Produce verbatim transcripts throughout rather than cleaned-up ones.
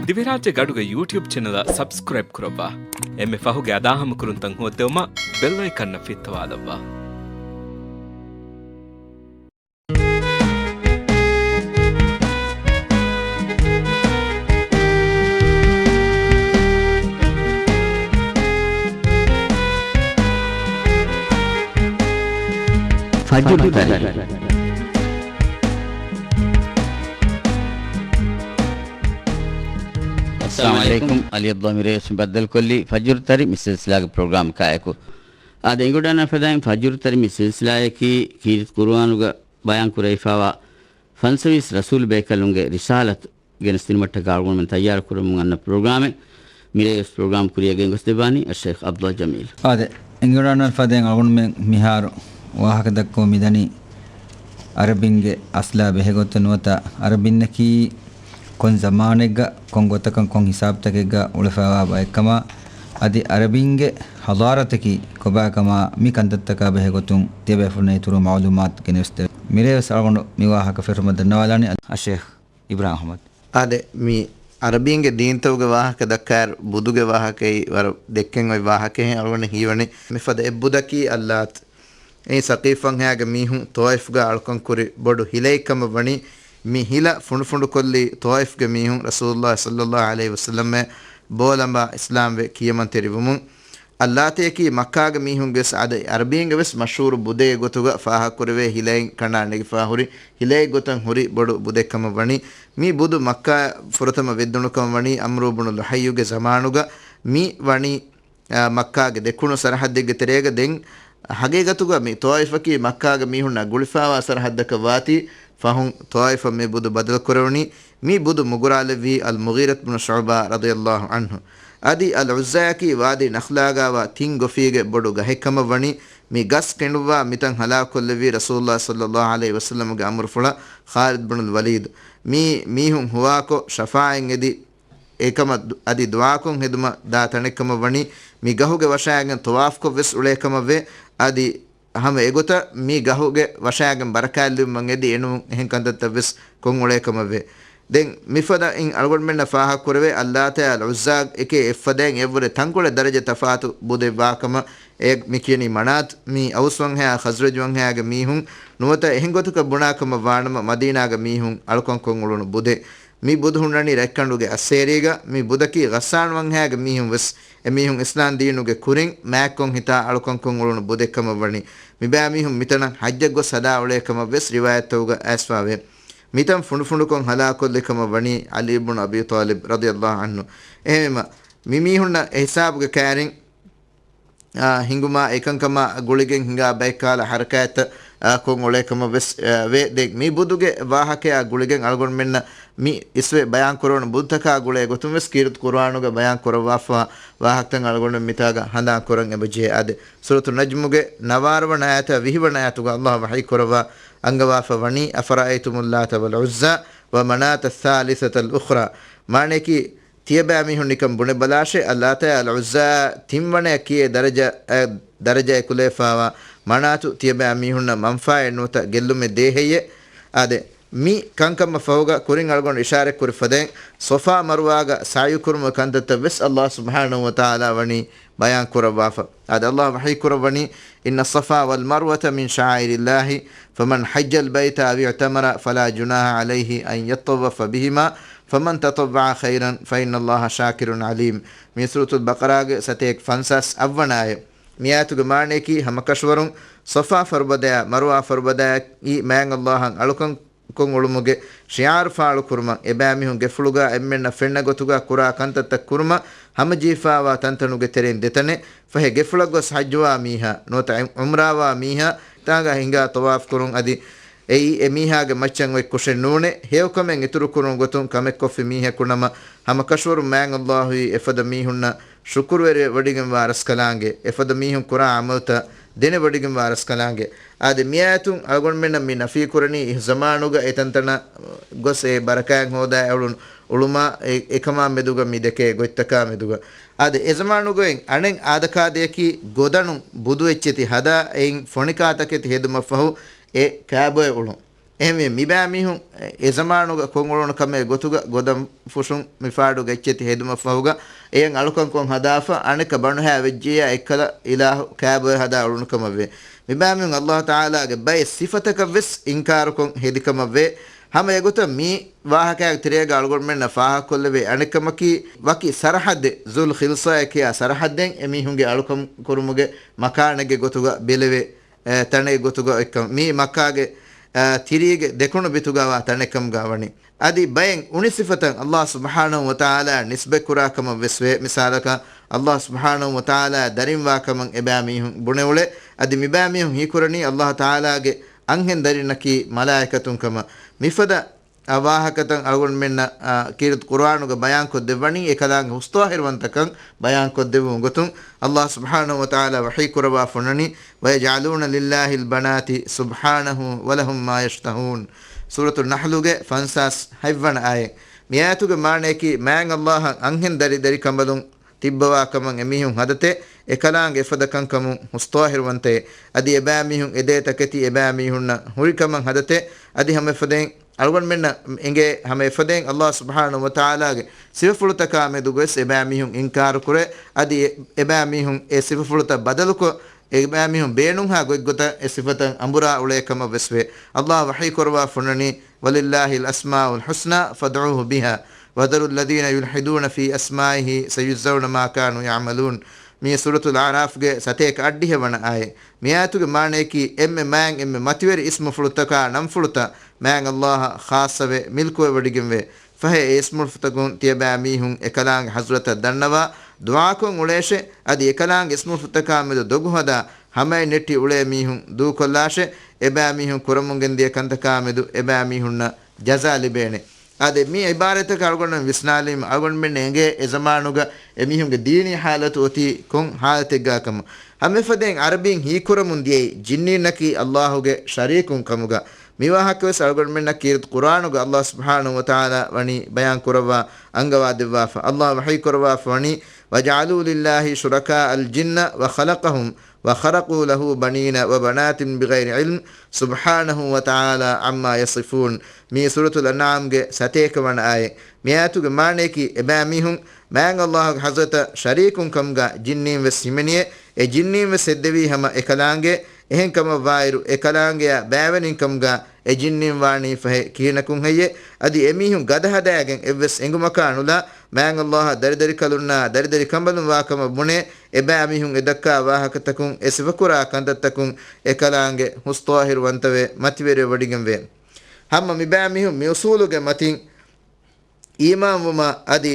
ދިވެހިރާއްޖޭގެ އަޑުގެ ޔޫޓިއުބް ޗެނަލަށް ސަބްސްކްރައިބް ކުރައްވާ. އެންމެ ފަހުގެ އަދާހަމަކުރުންތައް ހޯއްދެވުމަށް ބެލް އައިކަންއަށް ފިއްތަވާލައްވާ. ފަޖުރު ތަރި. އައްސަލާމު ޢަލައިކުމް. ޢަލީ ޢަބްދުﷲ މިރޭވެސް ބައްދަލުކޮށްލީ ފަޖުރު ތަރި މި ސިލްސިލާގެ ޕްރޮގްރާމް ކާއެކު. އާދެ، އެނގިވަޑަންނަ ފަދައިން ފަޖުރު ތަރި މި ސިލްސިލާއަކީ ކީރިތި ޤުރުއާނުގަ ބަޔާން ކުރެވިފައިވާ ފަންސަވީސް ރަސޫލު ބޭކަލުންގެ ރިސާލަތު ގެނެސްދިނުމަށްޓަކާ އަޅުގަނޑުމެން ތައްޔާރު ކުރަމުން އަންނަ ޕްރޮގްރާމެއް. މިރޭވެސް ޕްރޮގްރާމް ކުރިއަށް ގެންގޮސްދެއްވާނީ އައްޝައިޚް ޢަބްދުﷲ ޖަމީލް. އާދެ، އެނގިވަޑަންނަ ފަދައިން އަޅުގަނޑުމެން މިހާރު ވާހަކަ ދައްކަމުން މިދަނީ ޢަރަބިންގެ އަސްލާ ބެހޭގޮތުން ނުވަތަ ޢަރަބިންނަކީ ކޮން ޒަމާނެއްގަ ކޮން ގޮތަކަށް ކޮން ހިސާބުތަކެއްގަ އުޅެފައިވާ ބައެއްކަމާ އަދި ޢަރަބިންގެ ޙަޟާރަތަކީ ކޮބާކަމާ މި ކަންތައްތަކާ ބެހޭގޮތުން ތިޔަބޭފުޅުންނަށް އިތުރު މަޢުލޫމާތު ގެނެސްދެވޭ. މިރޭވެސް އަޅުގަނޑު މި ވާހަކަ ފެށުމަށް ދަންނަވާލާނީ އައްޝައިޚް އިބްރާހިމް އަޙްމަދު. އާދެ، މި ޢަރަބީންގެ ދީންތަކުގެ ވާހަކަ ދައްކާއިރު ބުދުގެ ވާހަކައީ ވަރަށް ދެއްކެން އޮތް ވާހަކައެއް އަޅުގަނޑަށް ހީވަނީ. މިފަދަ އެއްބުދަކީ އައްލާތު. އެއީ ސަޤީފް ވަންހައިގެ މީހުން ޠާއިފްގަ އަޅުކަން ކުރި ބޮޑު ހިލައެއްކަމަށް ވަނީ. މި ހިލަ ފުނޑުފުނޑުކޮށްލީ ޠާއިފްގެ މީހުން ރަސޫލުﷲ ޞައްލަﷲ ޢަލައިހި ވަސައްލަމަށް ބޯލަނބާ އިސްލާމްވެ ކިޔަމަންތެރިވުމުން. އައްލާތައަކީ މައްކާގެ މީހުންގެވެސް އަދި ޢަރަބީންގެވެސް މަޝްހޫރު ބުދެއް ގޮތުގަ ފާހަގަކުރެވޭ ހިލައިން ކަނޑާ ނެގިފާ ހުރި ހިލައެއް ގޮތަށް ހުރި ބޮޑު ބުދެއްކަމަށް ވަނީ. މި ބުދު މައްކާ ފުރަތަމަ ވެއްދުނުކަމަށް ވަނީ ޢަމްރު ބުނު ލުޙައްޔުގެ ޒަމާނުގަ. މި ވަނީ، އާ، މައްކާގެ ދެކުނު ސަރަޙައްދެއްގެ ތެރޭގަ. ދެން ހަގީގަތުގަ މި ޠާއިފަކީ މައްކާގެ މީހުންނާ ގުޅިފާވާ ސަރަޙައްދަކަށް ވާތީ، ފަހުން ޠާއިފަށް މި ބުދު ބަދަލުކުރެވުނީ. މި ބުދު މުގުރާލެއްވީ އަލްމުޣީރަތު ބުނު ޝުޢުބާ ރަޟިޔަﷲ ޢަންހު. އަދި އަލްޢުއްޒާއަކީ ވާދީ ނަޚްލާގާވާ ތިން ގޮފީގެ ބޮޑު ގަހެއްކަމަށް ވަނީ. މި ގަސް ކެނޑުއްވާ މިތަން ހަލާކުކޮށްލެއްވީ ރަސޫލުﷲ ޞައްލަﷲ ޢަލައިހި ވަސައްލަމުގެ އަމުރުފުޅަށް ޚާލިދު ބުނުލް ވަލީދު. މީ މީހުން ހުވާކޮށް ޝަފާޢަތް އެދި އެކަމަށް ދު-، އަދި ދުޢާކޮށް ހެދުމަށް ދާ ތަނެއްކަމަށް ވަނީ. މި ގަހުގެ ވަށައިގެން ޠަވާފްކޮށްވެސް އުޅޭކަމަށްވޭ. އަދި ހަމަ އެގޮތަށް މި ގަހުގެ ވަށައިގެން ބަރަކާތްލިބުމަށް އެދި އެނޫން އެހެން ކަންތައްތައްވެސް ކޮށް އުޅޭކަމަށްވޭ. ދެން މިފަދައިން އަޅުގަނޑުމެންނަށް ފާހަގަކުރެވޭ، އައްލާތާ އަލްޢުއްޒާ އެކޭ އެއްފަދައިން އެއަށްވުރެ ތަންކޮޅެއް ދަރަޖަ ތަފާތު ބުދެއް ވާކަމަށް. އެ މި ކިޔަނީ މަނާތު. މީ އައުސް ވަންހައާ ޚަޒްރަޖް ވަންހައާގެ މީހުން ނުވަތަ އެހެން ގޮތަކަށް ބުނާކަމަށް ވާނަމަ، މަދީނާގެ މީހުން އަޅުކަން ކޮށް އުޅުނު ބުދެއް. މި ބުދު ހުންނަނީ ރަތްކަނޑުގެ އައްސޭރީގަ. މި ބުދަކީ ޣައްސާން ވަންހައިގެ މީހުން ވެސް އެމީހުން އިސްލާމް ދީނުގެ ކުރިން މާތްކޮށް ހިތާ އަޅުކަން ކޮށް އުޅުނު ބުދެއްކަމަށް ވަނީ. މިބައިމީހުން މިތަނަށް ޙައްޖަށް ގޮސް ހަދާ އުޅޭ ކަމަށް ވެސް ރިވާޔަތްތަކުގަ އައިސްފާވޭ. މިތަން ފުނޑުފުނޑުކޮށް ހަލާކުކޮށްލި ކަމަށް ވަނީ ޢަލީ ބުނު އަބީ ޠާލިބް ރަޟިޔަﷲ ޢަންހު. އެހެންވީމަ، މި މީހުންނަށް އެ ހިސާބުގެ ކައިރިން އާ، ހިނގުމާ އެކަންކަމާ ގުޅިގެން ހިނގާ ބައެއްކާލަ ޙަރަކާތްތައް، އާ، ކޮށް އުޅޭ ކަމަށް ވެސް، އާ، ވޭ. ދެން މި ބުދުގެ ވާހަކަޔާ ގުޅިގެން އަޅުގަނޑުމެންނަށް މި އިސްވެ ބަޔާން ކުރެވުނު ބުދުތަކާ ގުޅޭ ގޮތުން ވެސް ކީރިތި ޤުރުއާނުގަ ބަޔާން ކުރައްވާފަ ވާހަކަތައް އަޅުގަނޑު މިތާގަ ހަނދާން ކުރަން އެބަޖެހޭ. އާދެ، ސޫރަތު ނަޖްމުގެ ނަވާރަ ވަނަ އާޔަތާ ވިހި ވަނަ އާޔަތުގަ ﷲ ވަޙީ ކުރައްވާ އަންގަވާފަ ވަނީ، أفرأيتم اللات والعزى ومناة الثالثة الأخرى. މާނަޔަކީ، ތިޔަބައިމީހުން ނިކަން ބުނެބަލާށޭ، އައްލާތާ އަލްޢުއްޒާ ތިންވަނަޔަށް ކިޔޭ ދަރަޖަ، އަ، ދަރަޖައެއް ކުލެވިފާވާ މަނާތު ތިޔަބައިމީހުންނަށް މަންފާއެއް ނުވަތަ ގެއްލުމެއް ދޭހެއްޔޭ؟ އާދެ، މި ކަންކަމަށް ފަހުގަ ކުރިން އަޅުގަނޑު އިޝާރަތްކުރި ފަދައިން ޞަފާ މަރުވާގަ ސަޢްޔު ކުރުމުގެ ކަންތައްތައް ވެސް ﷲ ސުބްޙާނަހޫ ވަތަޢާލާ ވަނީ ބަޔާން ކުރައްވާފަ. އާދެ، ﷲ ވަޙީ ކުރައްވަނީ، إن الصفا والمروة من شعائر الله فمن حج البيت أو اعتمر فلا جناح عليه أن يطوف بهما فمن تطوع خيرا فإن الله شاكر عليم. މި ސޫރަތުލް ބަޤަރާގެ ސަތޭކަ ފަންސާސް އަށްވަނަ އާޔަތް. މި އާޔަތުގެ މާނަޔަކީ، ހަމަކަށަވަރުން ޞަފާ ފަރުބަދަޔާ މަރުވާ ފަރުބަދަޔަކީ މާތް ﷲ އަށް އަޅުކަން ކޮށް އުޅުމުގެ ޝިޢާރު ފާޅުކުރުމަށް، އެބައިމީހުން ގެފުޅުގަ އެންމެންނަށް ފެންނަ ގޮތުގަ ކުރާ ކަންތައްތައް ކުރުމަށް ހަމަޖެހިފާވާ ތަންތަނުގެ ތެރެއިން ދެތަނެއް. ފަހެ ގެފުޅަށް ގޮސް ޙައްޖުވާ މީހާ ނުވަތަ ޢުމްރާވާ މީހާ ތާގަ ހިނގާ ޠަވާފް ކުރުން އަދި އެއީ އެ މީހާގެ މައްޗަށް އޮތް ކުށެއް ނޫނޭ. ހެޔޮކަމެއް އިތުރުކުރުން ގޮތުން ކަމެއް ކޮށްފި މީހަކު ނަމަ، ހަމަކަށަވަރުން މާތް ﷲ އީ އެފަދަ މީހުންނަށް ޝުކުރުވެރިވެވަޑިގެންވާ ރަސްކަލާނގެ، އެފަދަ މީހުން ކުރާ ޢަމަލުތައް ދެނެވޮޑިގެންވާ ރަސްކަލާނގެ. އާދެ، މިއާޔަތުން އަޅުގަނޑުމެންނަށް މި ނަފީކުރަނީ އެ ޒަމާނުގަ އެތަންތަނަށް ގޮސް އެ ބަރަކާތް ހޯދާ އެ އުޅުނު އުޅުމާ އެ، އެކަމާ މެދުގަ މި ދެކޭ ގޮތްތަކާ މެދުގަ. އާދެ، އެ ޒަމާނުގައި އަނެއް އާދަކާދަޔަކީ ގޮދަނު ބުދު އެއްޗެތި ހަދާ އެއިން ފޮނިކާތަކެތި ހެދުމަށްފަހު އެ ކާބޮއެ އުޅުން. އެހެންވެ، މިބައިމީހުން އެ ޒަމާނުގަ ކޮށްއުޅުނު ކަމެއް ގޮތުގަ ގޮދަން ފުށުން މިފާޑުގަ އެއްޗެތި ހެދުމަށްފަހުގަ އެޔަށް އަޅުކަންކޮށް ހަދާފަ، އަނެއްކާ ބަނޑުހައި ވެއްޖިއްޔާ އެއްކަލަ އިލާހު ކާބޮއެ ހަދާ އުޅުނު ކަމަށްވޭ. މިބައިމީހުން އައްލާހު ތަޢާލާގެ ބައެއް ސިފަތަކަށްވެސް އިންކާރުކޮށް ހެދިކަމަށްވޭ. ހަމަ އެގޮތަށް މި ވާހަކައިގެ ތެރޭގަ އަޅުގަނޑުމެންނަށް ފާހަގަކޮށްލެވޭ އަނެއްކަމަކީ، ވަކި ސަރަޙައްދެއް، ޒުލް ޚިލްޞާއޭ ކިޔާ ސަރަޙައްދެއް އެމީހުންގެ އަޅުކަން ކުރުމުގެ މަކާނެއްގެ ގޮތުގަ ބެލެވޭ، އެ، ތަނެއް ގޮތުގަ އޮތްކަން. މީ މައްކާގެ، އެ، ތިރީގެ ދެކުނު ބިތުގަ ވާ ތަނެއްކަމުގަ ވަނީ. އަދި ބައެއް އުނި ސިފަތައް އައްލާހު ސުބްޙާނަހު ވަތަޢާލާ ނިސްބަތްކުރާ ކަމަށް ވެސް ވޭ. މިސާލަކަށް، އައްލާހު ސުބްޙާނަހު ވަތަޢާލާ ދަރިންވާ ކަމަށް އެބައިމީހުން ބުނެއުޅޭ. އަދި މިބައިމީހުން ހީކުރަނީ އައްލާހު ތަޢާލާގެ އަންހެން ދަރިންނަކީ މަލާއިކަތުން ކަމަށް. މިފަދަ އަ، ވާހަކަތައް އަޅުގަނޑުމެންނަށް، އަ، ކީރިތި ޤުރުއާނުގަ ބަޔާންކޮށްދެއްވަނީ، އެކަލާނގެ ހުސްޠާހިރުވަންތަކަން ބަޔާންކޮށްދެއްވުމުގެ ގޮތުން. އައްލާހު ސުބްޙާނަހު ވަތަޢާލާ ވަޙީކުރައްވާފަ އޮންނަނީ، "وَيَجْعَلُونَ لِلَّهِ الْبَنَاتِ سُبْحَانَهُ وَلَهُم مَّا يَشْتَهُونَ." ސޫރަތު ނަޙްލުގެ ފަންސާސް ހަތްވަނަ އާޔަތް. މިއާޔަތުގެ މާނަޔަކީ، މާތް އައްލާހަށް އަންހެން ދަރި ދަރިކަނބަލުން ތިއްބަވާ ކަމަށް އެމީހުން ހަދަތެ، އެކަލާނގެ އެފަދަ ކަންކަމުން ހުސްޠާހިރުވަންތައެއް. އަދި އެބައިމީހުން އެދޭ ތަކެތި އެބައިމީހުންނަށް ހުރި ކަމަށް ހަދަތެ. އަދި ހަމަ އެފަދައިން އަޅުގަނޑުމެންނަށް އެނގޭ ހަމަ އެފަދައިން އައްލާހު ސުބްޙާނަހު ވަތަޢާލާގެ ސިފަފުޅުތަކާ މެދުގަވެސް އެބައިމީހުން އިންކާރުކުރޭ. އަދި އެ-، އެބައިމީހުން އެ ސިފަފުޅުތައް ބަދަލުކޮށް، އެބައިމީހުން ބޭނުންހާ ގޮތްގޮތަށް އެ ސިފަތައް އަނބުރާ އުޅޭ ކަމަށް ވެސް ވޭ. އައްލާހު ވަޙީކުރައްވާފަ އޮންނަނީ، "وَلِلَّهِ الْأَسْمَاءُ الْحُسْنَى فَادْعُوهُ بِهَا وَذَرُوا الَّذِينَ يُلْحِدُونَ فِي أَسْمَائِهِ سَيُجْزَوْنَ مَا كَانُوا يَعْمَلُونَ." މި ސޫރަތުލް އަޢްރާފްގެ ސަތޭކަ އަށްޑިހަ ވަނަ އާޔަތް. މިއާޔަތުގެ މާނަޔަކީ، އެންމެ މާތް އެންމެ މަތިވެރި އިސްމުފުޅުތަކާ ނަންފުޅުތައް މާތް އައްލާހަށް ޚާއްޞަވެ މިލްކުވެވޮޑިގެންވޭ. ފަހެ އެ އިސްމުފުޅުތަކުން ތިޔަބައިމީހުން އެކަލާނގެ ޙަޟްރަތަށް ދަންނަވާ ދުޢާކޮށް އުޅޭށެ. އަދި އެކަލާނގެ އިސްމުފުޅުތަކާ މެދު ދޮގު ހަދާ ހަމައެއް ނެއްޓި އުޅޭ މީހުން ދޫކޮށްލާށެ. އެބައިމީހުން ކުރަމުންގެންދިޔަ ކަންތަކާ މެދު އެބައިމީހުންނަށް ޖަޒާ ލިބޭނެ. އާދެ، މި ޢިބާރަތަކަށް އަޅުގަނޑުމެން ވިސްނާލީމަ، އަޅުގަނޑުމެން އެނގޭ އެ ޒަމާނުގަ އެމީހުންގެ ދީނީ ޙާލަތު އޮތީ ކޮން ޙާލަތެއްގާ ކަމަށް. ހަމައެފަދައިން ޢަރަބީން ހީކުރަމުން ދިޔައީ ޖިންނީންނަކީ އައްލާހުގެ ޝަރީކުން ކަމުގަ. މި ވާހަކަވެސް އަޅުގަނޑުމެންނަށް ކީރިތި ޤުރުއާނުގަ އައްލާހު ސުބްޙާނަހު ވަތަޢާލާ ވަނީ ބަޔާން ކުރައްވާ އަންގަވާ ދެއްވާފަ. އައްލާހު ވަޙީ ކުރައްވާފަ ވަނީ، "وَجَعَلُوا لِلَّهِ شُرَكَاءَ الْجِنَّ وَخَلَقَهُمْ وَخَلَقُوا لَهُ بَنِينَ وَبَنَاتٍ بِغَيْرِ عِلْمٍ سُبْحَانَهُ وَتَعَالَىٰ عَمَّا يَصِفُونَ." މީ ސޫރަތުލް އަންޢާމްގެ ސަތޭކަ ވަނަ އާޔަތް. މިއާޔަތުގެ މާނަޔަކީ، އެބައިމީހުން މާތް އައްލާހުގެ ޙަޟްރަތަށް ޝަރީކުން ކަމުގަ ޖިންނީން ވެސް ހިމެނިއެ، އެ ޖިންނީން ވެސް ހެއްދެވީ ހަމަ އެކަލާނގެ. އެހެން ކަމަށްވާއިރު، އެކަލާނގެއާ ބައިވެރިން ކަމުގަ އެ ޖިންނީން ވާނީ ފަހެ ކިހިނަކުން ހެއްޔެ؟ އަދި އެމީހުން ގަދަ ހަދާގެން އެއްވެސް އެނގުމަކާ ނުލާ، މާތް އައްލާހަށް ދަރިދަރިކަލުންނާ ދަރިދަރިކަނބަލުން ވާކަމަށް ބުނޭ، އެބައިމީހުން އެ ދައްކާ ވާހަކަތަކުން، އެ ސިފަކުރާ ކަންތައްތަކުން އެކަލާނގެ ހުސްޠާހިރުވަންތަވެ މަތިވެރިވެވޮޑިގެންވޭ. ހަމަ މިބައިމީހުން މިއުޞޫލުގެ މަތިން އީމާންވުމާ އަދި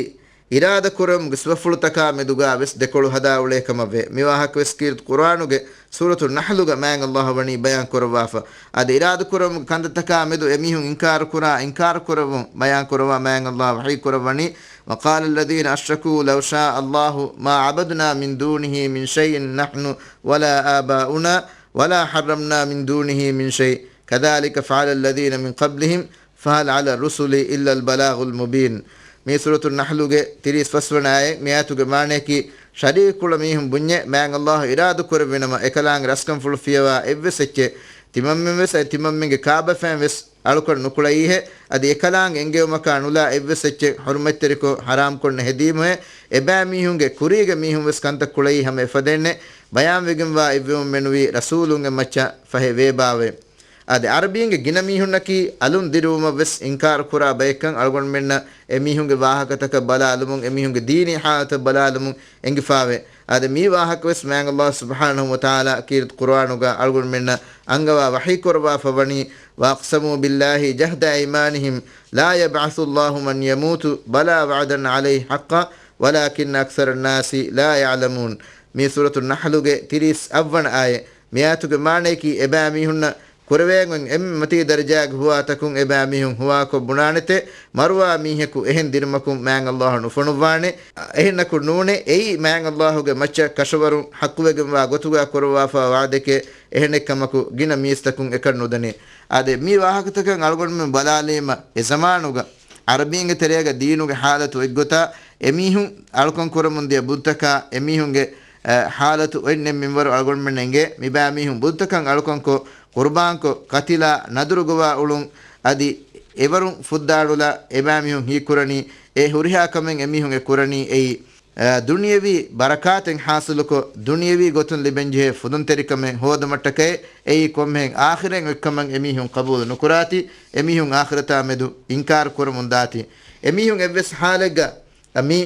އިރާދަކުރެވުމުގެ ސިފަފުޅުތަކާ މެދުގާ ވެސް ދެކޮޅު ހަދާ އުޅޭ ކަމަށްވޭ. މި ވާހަކަ ވެސް ކީރިތި ޤުރުއާނުގެ ސޫރަތު ނަޙްލުގަ މާތް އައްލާހު ވަނީ ބަޔާން ކުރައްވާފަ. އަދި އިރާދަކުރެވުމުގެ ކަންތައްތަކާ މެދު އެމީހުން އިންކާރުކުރާ، އިންކާރުކުރެވުން ބަޔާން ކުރައްވާ މާތް އައްލާހު ވަޙީ ކުރައްވަނީ، "وَقَالَ الَّذِينَ أَشْرَكُوا لَوْ شَاءَ اللَّهُ مَا عَبَدْنَا مِن دُونِهِ مِن شَيْءٍ نَّحْنُ وَلَا آبَاؤُنَا وَلَا حَرَّمْنَا مِن دُونِهِ مِن شَيْءٍ كَذَٰلِكَ فَعَلَ الَّذِينَ مِن قَبْلِهِمْ فَهَلْ عَلَى الرُّسُلِ إِلَّا الْبَلَاغُ الْمُبِينُ." މީ ސޫރަތު ނަޙްލުގެ ތިރީސް ފަސްވަނަ އާޔަތް. މިއާޔަތުގެ މާނަޔަކީ، ޝަރީކުޅަ މީހުން ބުންޏެ، މާތް އައްލާހު އިރާދަކުރެއްވިނަމަ، އެކަލާނގެ ރަސްކަންފުޅު ފިޔަވާ އެއްވެސް އެއްޗެއް ތިމަންމެން ވެސް އަދި ތިމަންމެންގެ ކާބަފައިން ވެސް އަޅުކަން ނުކުޅައީހެއް. އަދި އެކަލާނގެ އެންގެވުމަކާ ނުލާ އެއްވެސް އެއްޗެއް ޙުރުމަތްތެރިކޮށް ޙަރާމްކޮށް ނެހެދީމުހެއް. އެބައިމީހުންގެ ކުރީގެ މީހުން ވެސް ކަންތައް ކުޅައީ ހަމަ އެފަދައިންނެއް. ބަޔާންވެގެންވާ އެއްވެވުން މެނުވީ ރަސޫލުންގެ މައްޗަށް ފަހެ ވޭބާވޭ. އަދި ޢަރަބީންގެ ގިނަ މީހުންނަކީ އަލުން ދިރުވުމަށް ވެސް އިންކާރު ކުރާ ބައެއްކަން އަޅުގަނޑުމެންނަށް އެމީހުންގެ ވާހަކަތަކަށް ބަލާލުމުން، އެމީހުންގެ ދީނީ ޙާލަތަށް ބަލާލުމުން އެނގިފާވޭ. އަދި މި ވާހަކަ ވެސް މާތް އައްލާހު ސުބްޙާނަހު ވަތަޢާލާ ކީރިތި ޤުރުއާނުގަ އަޅުގަނޑުމެންނަށް އަންގަވާ ވަޙީ ކުރައްވާފަ ވަނީ، "وَأَقْسَمُوا بِاللَّهِ جَهْدَ أَيْمَانِهِمْ لَا يَبْعَثُ اللَّهُ مَن يَمُوتُ بَلَىٰ وَعْدًا عَلَيْهِ حَقًّا وَلَٰكِنَّ أَكْثَرَ النَّاسِ لَا يَعْلَمُونَ." މީ ސޫރަތު ނަޙްލުގެ ތިރީސް އަށްވަނަ އާޔަތް. މިއާޔަތުގެ މާނަޔަކީ، އެބައިމީހުންނަށް ކުރެވޭން އޮތް އެންމެ މަތީ ދަރަޖާގެ ހުވާތަކުން އެބައިމީހުން ހުވާކޮށް ބުނާނެތެ، މަރުވާ މީހަކު އެހެން ދިރުމަކުން މާތް އައްލާހު ނުފޮނުއްވާނެ. އެހެންނަކު ނޫނޭ، އެއީ މާތް އައްލާހުގެ މައްޗަށް ކަށަވަރުން ޙައްޤުވެގެންވާ ގޮތުގަ ކުރައްވާފާ ވަޢުދެކޭ. އެހެނެއްކަމަކު ގިނަ މީސްތަކުން އެކަން ނުދަނީ. އާދެ، މި ވާހަކަތަކަށް އަޅުގަނޑުމެން ބަލާލީމަ، އެ ޒަމާނުގަ ޢަރަބީންގެ ތެރޭގަ ދީނުގެ ޙާލަތު އޮތްގޮތާ، އެމީހުން އަޅުކަން ކުރަމުން ދިޔަ ބުދުތަކާ، އެމީހުންގެ، އެ، ޙާލަތު އޮތްނެތް މިންވަރު އަޅުގަނޑުމެންނަށް އެނގޭ. މިބައިމީހުން ބުދުތަކަށް އަޅުކަންކޮށް، ޤުރުބާންކޮށް، ކަތިލާ، ނަދުރު ގޮވާ އުޅުން، އަދި އެވަރުން ފުއްދާ އަޅުލާ އެބައިމީހުން ހީކުރަނީ، އެ ހުރިހާ ކަމެއް އެމީހުން އެ ކުރަނީ އެއީ، އަ، ދުނިޔަވީ ބަރަކާތެއް ޙާޞިލުކޮށް، ދުނިޔަވީ ގޮތުން ލިބެންޖެހޭ ފުދުންތެރިކަމެއް ހޯދުމަށްޓަކައި، އެއީ ކޮންމެހެން އާޚިރަތް އޮތްކަމަށް އެމީހުން ޤަބޫލު ނުކުރާތި، އެމީހުން އާޚިރަތާ މެދު އިންކާރު ކުރަމުން ދާތި. އެމީހުން އެއްވެސް ޙާލެއްގަ މި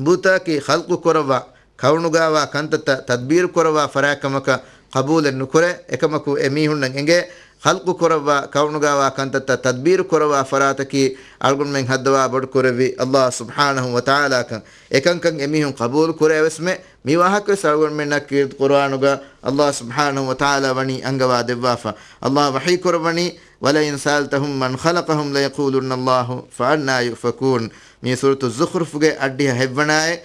ބުއްތަކަކީ ޚަލްޤު ކުރައްވާ، ކައުނުގާވާ ކަންތައްތައް ތަދްބީރު ކުރައްވާ ފަރާތް ކަމަކަށް ޤަބޫލެއް ނުކުރޭ. އެކަމަކު އެމީހުންނަށް އެނގޭ، ޚަލްޤު ކުރައްވާ، ކައުނުގާވާ ކަންތައްތައް ތަދްބީރު ކުރައްވާ ފަރާތަކީ އަޅުގަނޑުމެން ހައްދަވާ ބޮޑު ކުރެއްވި ﷲ ސުބްޙާނަހޫ ވަތަޢާލާ ކަން. އެކަންކަން އެމީހުން ޤަބޫލު ކުރެއެވެސްމެ، މި ވާހަކަވެސް އަޅުގަނޑުމެންނަށް ކީރިތި ޤުރުއާނުގަ ﷲ ސުބްޙާނަހޫ ވަތަޢާލާ ވަނީ އަންގަވާ ދެއްވާފަ. ﷲ ވަޙީ ކުރައްވަނީ، وَلَئِنْ سَأَلْتَهُمْ مَنْ خَلَقَهُمْ لَيَقُولُنَّ اللَّهُ فَأَنَّىٰ يُؤْفَكُونَ. މީ ސޫރަތު ޒުޚްރުފުގެ އަށްޑިހަ ހެއްވަނަ އާޔަތް.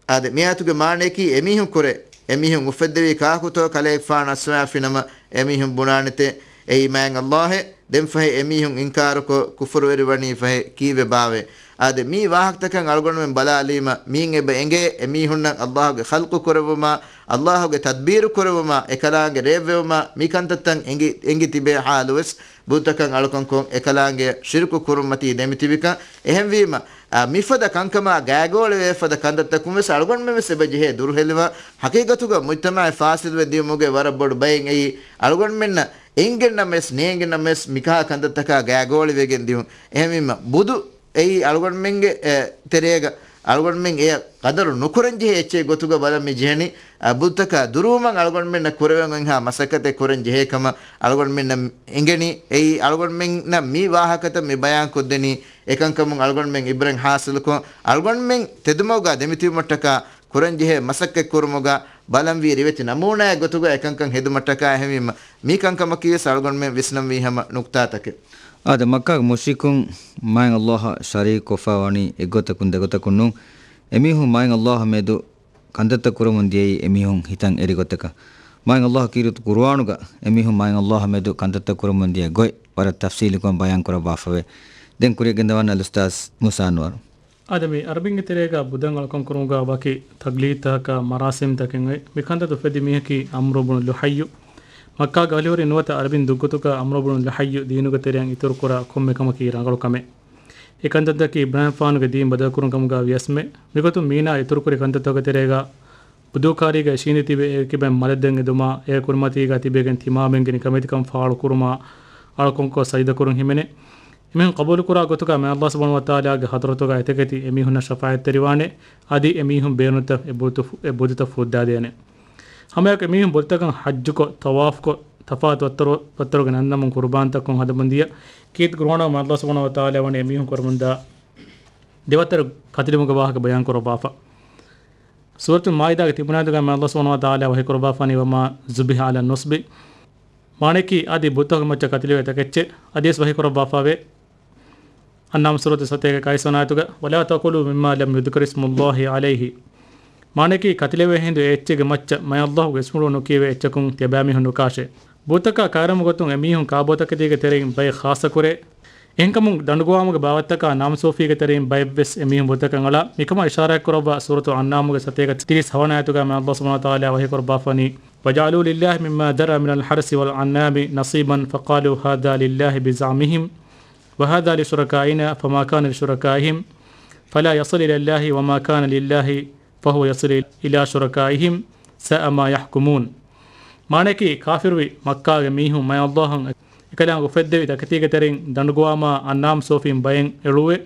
އާދެ، މި އާޔަތުގެ މާނަޔަކީ، އެމީހުން ކުރެ، އެމީހުން އުފެއްދެވީ ކާކުތޯ ކަލެއަކަށްފާނަށް އައްސަވާފިނަމަ، އެމީހުން ބުނާނެތެ، އެއީ މާތް ﷲ އޭ. ދެންފަހެ އެމީހުން އިންކާރުކޮށް، ކުފުރުވެރިވަނީ ފަހެ ކީއްވެ ބާވޭ؟ އާދެ، މީ ވާހަކަތަކަށް އަޅުގަނޑުމެން ބަލާލީމަ، މީން އެބަ އެނގޭ، އެމީހުންނަށް ﷲ ގެ ޚަލްޤު ކުރެއްވުމާ، ﷲ ގެ ތަދްބީރު ކުރެއްވުމާ، އެކަލާނގެ ރޭއްވެވުމާ، މި ކަންތައްތައް އެނގި، އެނގި ތިބޭ ޙާލުވެސް، ބުއްތަކަށް އަޅުކަންކޮށް، އެކަލާނގެ ޝިރުކު ކުރުންމަތީ ދެމިތިބިކަން. އެހެންވީމަ، އާ، މިފަދަ ކަންކަމާ ގާގޯޅިވޭ ފަދަ ކަންތައްތަކުން ވެސް އަޅުގަނޑުމެން ވެސް އެބަ ޖެހޭ ދުރުހެލިވާ. ޙަޤީޤަތުގަ މުޖްތަމަޢެއް ފާސިދުވެ ދިޔުމުގެ ވަރަށް ބޮޑު ބައެއް އެއީ، އަޅުގަނޑުމެންނަށް އެނގެންނަމަވެސް ނޭނގެންނަމަވެސް މިކަހަލަ ކަންތައްތަކާ ގާގޯޅިވެގެން ދިޔުން. އެހެންވީމަ، ބުދު އެއީ އަޅުގަނޑުމެންގެ، އެ، ތެރޭގަ އަޅުގަނޑުމެން އެޔަށް ޤަދަރު ނުކުރަން ޖެހޭ އެއްޗެއް ގޮތުގަ ބަލަން މި ޖެހެނީ، އަ، ބުއްތަކާ ދުރުވުމަށް އަޅުގަނޑުމެންނަށް ކުރެވެން އޮތްހާ މަސައްކަތެއް ކުރަން ޖެހޭ ކަމަށް އަޅުގަނޑުމެންނަށް އެނގެނީ. އެއީ އަޅުގަނޑުމެންނަށް މި ވާހަކަތައް މި ބަޔާން ކޮށްދެނީ އެކަންކަމުން އަޅުގަނޑުމެން ޢިބްރަތް ޙާޞިލުކޮށް، އަޅުގަނޑުމެން ތެދުމަގުގަ ދެމިތިބުމަށްޓަކާ ކުރަންޖެހޭ މަސައްކަތްކުރުމުގަ ބަލަންވީ ރިވެތި ނަމޫނާއެއް ގޮތުގަ އެކަންކަން ހެދުމަށްޓަކާ. އެހެންވީމަ، މި ކަންކަމަކީވެސް އަޅުގަނޑުމެން ވިސްނަންވީ ހަމަ ނުކްތާތަކެއް. އާދެ، މައްކާގެ މުޝްރިކުން މާތް ﷲ އަށް ޝަރީކުކޮށްފަ ވަނީ އެއްގޮތަކުން ދެގޮތަކުން ނޫން. އެމީހުން މާތް ﷲ މެދު ކަންތައްތައް ކުރަމުން ދިޔައީ އެމީހުން ހިތަން އެރި ގޮތަކަށް. މާތް ﷲ ކީރިތި ޤުރުއާނުގަ އެމީހުން މާތް ﷲ މެދު ކަންތައްތައް ކުރަމުން ދިޔަ ގޮތް ވަރަށް ތަފްޞީލުކޮށް ބަޔާން ކުރައްވާފަވޭ. ދެން ކުރިއަށް ގެންދަވާން އަލްއުސްތާޛް މޫސާ އަންވަރު. އާދެ، މި އަރަބިންގެ ތެރޭގަ ބުދަން އަޅުކަން ކުރުމުގަ ވަކި ތަޤްލީދުތަކާ މަރާސިމްތަކެއް އޮތް. މި ކަންތައް އުފެއްދި މީހަކީ ޢަމްރު ބުނު ލުޙައްޔު. މައްކާގެ އަހުލުވެރިން ނުވަތަ އަރަބިން ދުށްގޮތުގަ ޢަމްރު ބުނު ލުޙައްޔު ދީނުގެ ތެރެއަށް އިތުރުކުރާ ކޮންމެ ކަމަކީ ރަނގަޅު ކަމެއް. އެ ކަންތައްތަކީ އިބްރާހިމްފާނުގެ ދީން ބަދަލުކުރުން ކަމުގަ ވިޔަސްމެ. މިގޮތުން މީނާ އިތުރުކުރި ކަންތައްތަކުގެ ތެރޭގަ ވުޟޫކާރީގަ އިށީނދެ ތިބެ އެކިބައިން މަލެއް ދެން އެދުމާ، އެ ކުރިމަތީގަ ތިބެގެން ތިމާމެންގެ ނިކަމެތިކަން ފާޅުކުރުމާ، އަޅުކަންކޮށް ސަޖިދަކުރުން ހިމެނޭ. އެމީހުން ޤަބޫލުކުރާ ގޮތުގަ މާތް ﷲ ސުބްޙާނަހޫ ވަތަޢާލާގެ ޙަޟްރަތުގަ އެތަކެތި އެމީހުންނަށް ޝަފާޢަތްތެރިވާނެ، އަދި އެމީހުން ބޭނުންތައް އެ ބުދު، އެ ބުދުތައް ފުއްދާދޭނެ. ހަމައެކަނި އެމީހުން ބުދުތަކަށް ޙައްޖުކޮށް، ޠަވާފުކޮށް، ތަފާތު ވައްތަރު، ވައްތަރުގެ ނަންނަމުން ޤުރުބާންތައް ކޮށް ހަދަމުން ދިޔަ. ކީރިތި ޤުރުއާނުގަ މާތް ﷲ ސުބްޙާނަހޫ ވަތަޢާލާ ވަނީ އެމީހުން ކުރަމުންދާ ދެވައްތަރު ކަތިލުމުގެ ވާހަކަ ބަޔާން ކުރައްވާފަ. ސޫރަތުލް މާއިދާގެ ތިންވަނަ އާޔަތުގަ މާތް ﷲ ސުބްޙާނަހޫ ވަތަޢާލާ ވަޙީ ކުރައްވާފަނީ، وما ذبح على النصب. މާނައަކީ އަދި ބުދުތަކުގެ މައްޗަށް ކަތިލުވޭ ތަކެއްޗެއް. އަދިވެސް ވަޙީ ކުރައްވާފަވޭ. އަންޢާމް ސޫރަތު ސަތޭކަ އަކައިސް ވަނަ އާޔަތުގަ، ولا تقولوا مما لم يذكر اسم الله عليه. މާނައަކީ ކަތިލެވޭ ހިނދު އެ އެއްޗެއްގެ މައްޗަށް މާތް ﷲ ގެ އިސްމުޅު ނުކިޔެވޭ އެއްޗަކުން ތިޔަބައިމީހުން ނުކާށޭ. ބުދުތަކާ ކައިރިވުމުގެ ގޮތުން އެމީހުން ކާބޯތަކެތީގެ ތެރެއިން ބައެއް ޚާއްޞަކުރޭ. އެހެންކަމުން ދަނޑުގަވާމުގެ ބާވަތްތަކާ ނާމްސޯފީގެ ތެރެއިން ބައެއްވެސް އެމީހުން ބުދުތަކަށް އަޅާ. މިކަމަށް އިޝާރާތްކުރައްވާ ސޫރަތު އަންޢާމުގެ ސަތޭކަ ތިރީސް ހަވަނަ އާޔަތުގަ މާތް ﷲ ސުބްޙާނަހޫ ވަތަޢާލާ ވަޙީ ކުރައްވާފަނީ، وجعلوا لله مما ذرأ من الحرث والأنعام نصيبا فقالوا هذا لله بزعمهم وهذا لشركائنا فما كان لشركائهم فلا يصل إلى الله وما كان لله فهو يصل إلى شركائهم ساء ما يحكمون. މާނައަކީ، ކާފިރުވި މައްކާގެ މީހުން މާތް ﷲ އަށް އެކަލާނގެ އުފެއްދެވި ތަކެތީގެ ތެރެއިން ދަނޑުގަވާމާ އަންޢާމް ސޯފީން ބައެއް އެޅުވޭ.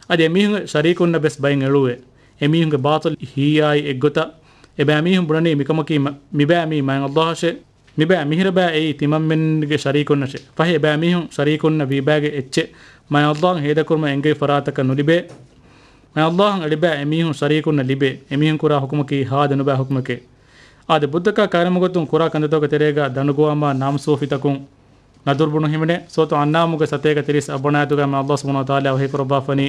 އަދި އެމީހުންގެ ޝަރީކުންނަށް ވެސް ބައެއް އެޅުވޭ. އެމީހުންގެ ބާޠިލު ހީއާއި އެއްގޮތަށް އެބައިމީހުން ބުނަނީ މިކަމަކީ މަ-، މިބައިމީ މާތް ﷲ އަށޭ. މިބައި މިހިރަބައި އެއީ ތިމަންމެންގެ ޝަރީކުންނަށޭ. ފަހެ އެބައިމީހުން ޝަރީކުންނަށް ވީބައިގެ އެއްޗެއް މާތް ﷲ އަށް ހޭދަކުރުމަށް އެންގެވި ފަރާތަކަށް ނުލިބޭ. މާތް ﷲ އަށް އެޅިބައި އެމީހުން ޝަރީކުންނަށް ލިބޭ. އެމީހުން ކުރާ ޙުކުމަކީ ހާދަ ނުބައި ޙުކުމެކޭ. އާދެ، ބުދުތަކާ ކައިރިވުމުގެ ގޮތުން ކުރާ ކަންތައްތަކުގެ ތެރޭގަ ދަނޑުގަވާމާ ނާމް ސޯފީތަކުން ނަދުރު ބުނުން ހިމެނޭ. ސޫރަތު އަންޢާމުގެ ސަތޭކަ ތިރީސް އަށް ވަނަ އާޔަތުގަ މާތް ﷲ ސުބްޙާނަހޫ ވަތަޢާލާ ވަޙީ ކުރައްވާފަނީ،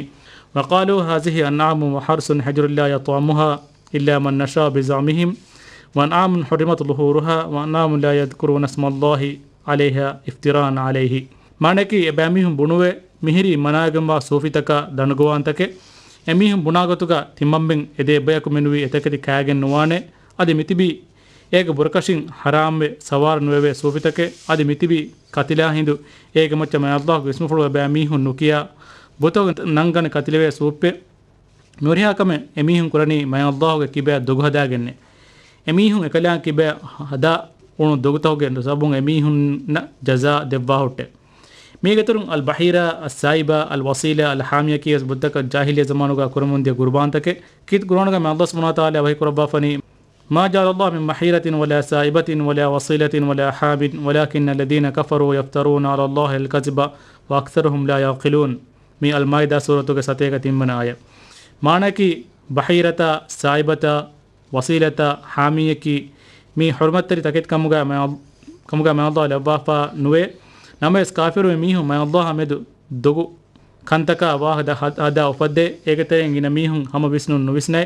وقالوا هذه أنعام وحرث حجر لا يطعمها إلا من نشاء بزعمهم وأنعام حرمت ظهورها وأنعام لا يذكرون اسم الله عليها افتراء عليه. މާނައަކީ، އެބައިމީހުން ބުނުވޭ، މިހިރީ މަނާވެގެންވާ ސޯފީތަކާ ދަނޑުގަވާންތަކެއް. އެމީހުން ބުނާ ގޮތުގަ ތިމަންމެން އެދޭ އެއްބަޔަކު މެނުވީ އެތަކެތި ކާގެން ނުވާނެ. އަދި މިތިބީ އޭގެ ބުރަކަށިން ޙަރާމްވެ ސަވާރު ނުވެވޭ ސޫފިތަކެއް، އަދި މިތިބީ ކަތިލާ ހިނދު އޭގެ މައްޗަށް މާތް ﷲ ގެ އިސްމުފުޅު އެބައިމީހުން ނުކިޔާ ބުތަކުގެ ނަންގަނެ ކަތިލެވޭ ސޫއްޕެއް. މިހުރިހާ ކަމެއް އެމީހުން ކުރަނީ މާތް ﷲ ގެ ކިބައިން ދޮގު ހަދާގެންނޭ. އެމީހުން އެކަލާނގެ ކިބައިން ހަދާ އުޅުނު ދޮގުތަކުގެ ސަބަބުން އެމީހުންނަށް ޖަޒާ ދެއްވާހުއްޓޭ. މީގެ އިތުރުން އަލްބަޙީރާ، އައްސާއިބާ، އަލްވަސީލާ، އަލްޙާމިޔާ ކިޔާ ބުއްތަކަށް ޖާހިލިއްޔަ ޒަމާނުގަ ކުރަމުންދިޔަ ގުރުބާންތަކެއް. ކީރިތި ޤުރްއާނުގަ މާތް ﷲ ސުބްޙާނަހޫ ވަތަޢާލާ ވަޙީ ކުރައްވާފަނީ، ما جعل الله من بحيرة ولا سائبة ولا وصيلة ولا حام ولكن الذين كفروا يفترون على الله الكذب وأكثرهم لا يعقلون. މީ އަލްމާއިދާ ސޫރަތުގެ ސަތޭކަ ތިންވަނަ އާޔަތް. މާނައަކީ، ބަޙީރަތާ، ސާއިބަތާ، ވަސީލަތާ، ޙާމީއަކީ، މީ ޙުރުމަތްތެރި ތަކެތި ކަމުގަ މާ-، ކަމުގަ މާތް ﷲ ލައްވާފަ ނުވޭ. ނަމަވެސް ކާފިރު މީހުން މާތް ﷲ މެދު ދޮގު ކަންތަކާ ވާހަކަ ހަ-، ހަދާ އުފައްދޭ، އޭގެ ތެރެއިން ގިނަ މީހުން ހަމަ ވިސްނުން ނުވިސްނޭ.